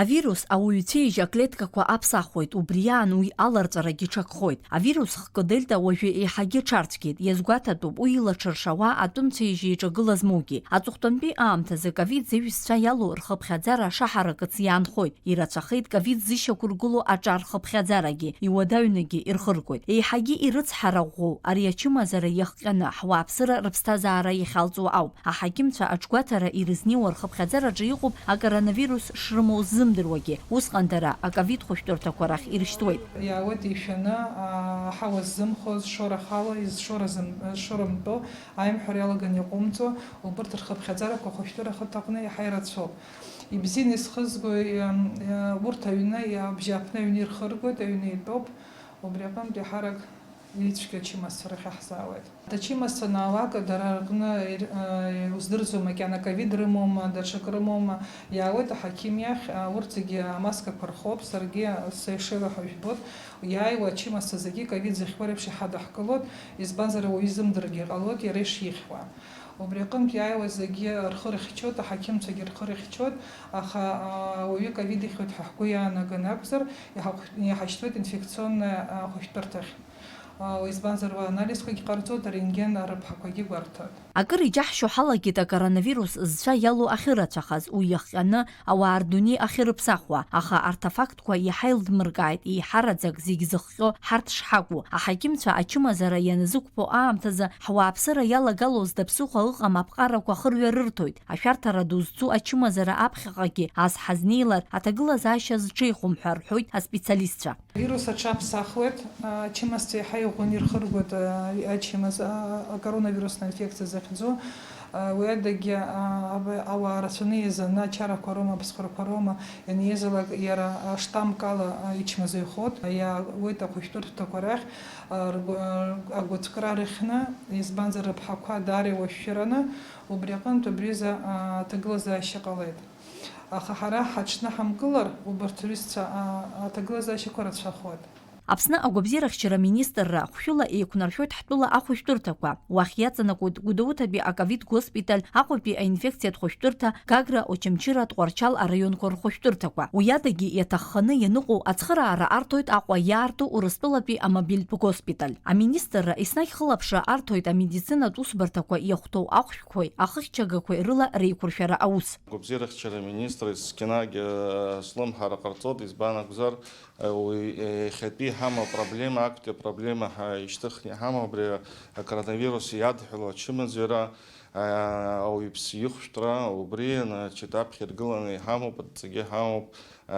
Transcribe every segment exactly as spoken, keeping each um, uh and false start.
Авирус ауаҩы цәеижь аклеткақәа аԥсахуеит, убри аан уи аларҵәарагьы ҽакхоит. Авирус хкы дельта уажәы еиҳагьы ҽарцәгьеит, иазгәаҭатәуп уи илаҽыршауа атәымцәеижь еиҿагыла змоугьы. Аҵыхәтәантәи аамҭазы ковид зеижәсцәа иалоу рхыԥхьаӡара шаҳаракыц иаанхоит, ирацәахеит ковид зышьақәыргылоу аҿар рхыԥхьаӡарагьы, иуадаҩнагьы ирхыргоит. Еиҳагьы ирыцҳара ӷәӷәоу ари ачымазара иахҟьаны ҳуааԥсыра рыԥсҭазаара иахьалҵуа ауп. Аҳақьымцәа аҿгәаҭара ирызнеиуа рхыԥхьаӡараҿы иҟоуп акоронавирус шрымоу ззымдыруагьы, усҟан дара аковид хәышәтәырҭақәа рахь иршьҭуеит. Иаауеит ишәаны, аа, аҳауа ззымхоз, шорахала изшора зым-, шора мтәо, аимҳәара иалаган иҟоумҵо, убырҭ рхыԥхьаӡарақәа ахәышәтәырҭаҟны иаҳа ирацәоуп. Ибзианы исхызго, иам, иа-, урҭ аҩны, иа-, абжьааԥны аҩны ирхыргоит, аҩны итәоуп, убри аҟынтә иаҳарак ицәгьа ачымазцәа рахь иаҳзаауеит. Ачымазцәа анаалага, дара рҟны ир-, а, уздырӡом, макьана ковид рымоума, даҽак рымоума, иаауеит аҳақьым иахь, а, урҭ зегьы амаскақәа рхоуп, саргьы сеишеилаҳәа жәбоит, иааиуа ачымазцәа зегьы ковид зыхьуа реиԥш иҳадаҳкылоит, избанзар, ауаҩы изымдыргьы ҟалоит иара ишихьуа. Убри аҟынтә иааиуа зегьы рхы рыхьчоит, аҳақьымцәагьы рхы рыхьчоит, аха, а, ауаҩы ковид ихьуеит ҳәа ҳгәы иаанаган акәзар, иҳахә-, иҳашьҭуеит инфекционная, а, хәышәтәырҭахь. А, избанзар, уа анализқәагьы ҟарҵоит, арентген арыԥҳақәагьы гәарҭоит. Акыр иџьаҳшьо ҳалагеит акоронавирус зцәа иалоу ахьырацәахаз, уи иахҟьаны ауаа рдунеи ахьырыԥсахуа, аха арҭ афактқәа иаҳа илдмыркааит еиҳараӡак зегь зыхҟьо ҳарҭ шҳакәу. Аҳақьымцәа ачымазара ианазықәԥо аамҭазы ҳуааԥсыра иалагалоу зда ԥсыхәа ыҟам аԥҟарақәа хырҩа рырҭоит. Ашәарҭара ду зцу ачымазара аԥхьаҟагьы ас ҳазнеилар, аҭагылазаашьа зҽеихәом ҳәа рҳәоит аспециалистцәа. Авирус аҽаԥсахуеит, ачымазцәа иаҳа иӷәӷәаны ирхыргоит, а, ачымаз, а, акоронавирусная инфекциа захьӡу. А, уи адагьы, а, аб-, ауаа рацәаны еизаны ачарақәа роума, абысхәрақәа роума, ианеизалак иара, а, штаммк ала, а, ичмазаҩхоит. Иаауеит ахәышәтәырҭақәа рахь, а, ргәы-, а, агәыҭкра рыхьны, избанзар, рыԥҳақәа даара иуашәшәыраны, убри аҟынтә абри азы, а, аҭагылазаашьа ҟалеит. Аха ҳара ҳаҽны ҳамкылар, убарҭ рҩызцәа, а, аҭагылазаашьақәа рацәахоит. Аԥсны агәабзиарахьчара министрра хәшәыла еиқәнаршәоит ҳтәыла ахәышәтәырҭақәа. Уахь иаҵанакуеит Гәдоуҭатәи аковид госпиталь, Аҟәатәи аинфекциатә хәышәтәырҭа, Гагра, Очамчыра, Тҟәарчал араионқәа рхәышәтәырҭақәа. Уи адагьы иаҭахханы ианыҟоу ацхыраара арҭоит Аҟәа иаарту Урыстәылатәи амобильтә госпиталь. Аминистрра еснагь хылаԥшра арҭоит амедицинатә усбарҭақәа иахәҭоу ахәшәқәеи ахыхьчагақәеи рыла реиқәыршәара аус. Агәабзиарахьчара аминистр есқьынагь, э, слымҳара ҟарҵоит, избан акәзар, э, уи, э, иахьатәи иҳамоу апроблема, актәи апроблема ҳа-, ишьҭыхны иҳамоу абри акоронавирус иадҳәалоу ачымазаҩра, э, ауаҩԥсы ихәшәтәра, убри, значит, аԥхьа иргыланы иҳамоуп, адҵагьы ҳамоуп, э,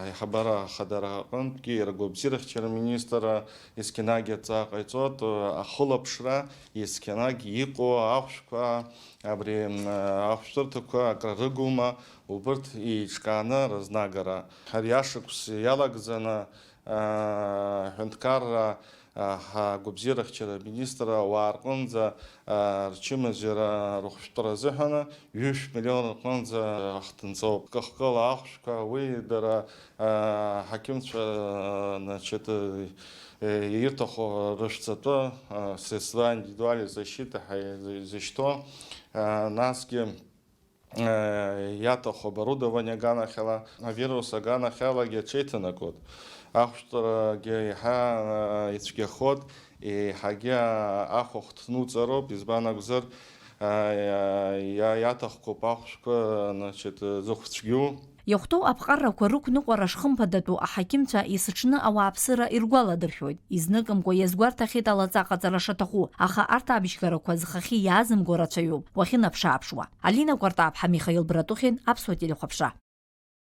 аиҳабыра ахадара аҟынтәгьы иара агәабзиарахьчара аминистрра есқьынагь адҵа ҟаиҵоит, э, ахылаԥшра есқьынагь иҟоу ахәшәқәа, абри, м, ахәшәтәырҭақәа акры рыгума, убырҭ еиҿкааны рызнагара. Ари ашықәс иалагӡаны, а, аҳәынҭқарра, а, ҳагәабзиарахьчара аминистр ауаа рҟынӡа, а, рчымазаҩра рыхәшәтәра азыҳәан ҩышә миллион рҟынӡа ахҭынҵоуп. Кахкыла ахәшәқәа, уи дара, а, ҳақьымцәа, а, значит, э, ирҭаху рышәҵатәы, а, средства индивидуальной защиты ҳәа изышьҭоу, а, насгьы, э, иаҭаху оборудование аганахьала, авирус аганахьалагьы аҽеиҭанакуеит. Ахәшәтәрагьы еиҳа, а, ицәгьахоит, еиҳагьы, а, ахәахә ҭнуҵароуп, избан акәзар, а, иа-, иа-, иаҭахқәоуп ахәшәқәа, значит, зыхәцәгьоу. Иахәҭоу аԥҟарақәа рықәныҟәара шхымԥадатәу аҳақьымцәа есыҽны ауааԥсыра иргәаладыршәоит. Изныкымкәа иазгәарҭахьеит алаҵа ҟаҵара шаҭаху, аха арҭ абжьгарақәа зхахьы иаазымго рацәаҩуп уахьынаԥш-ааԥшуа. Алина Кәартаԥҳа, Михаил Братухин, Аԥсуа телехәаԥшра.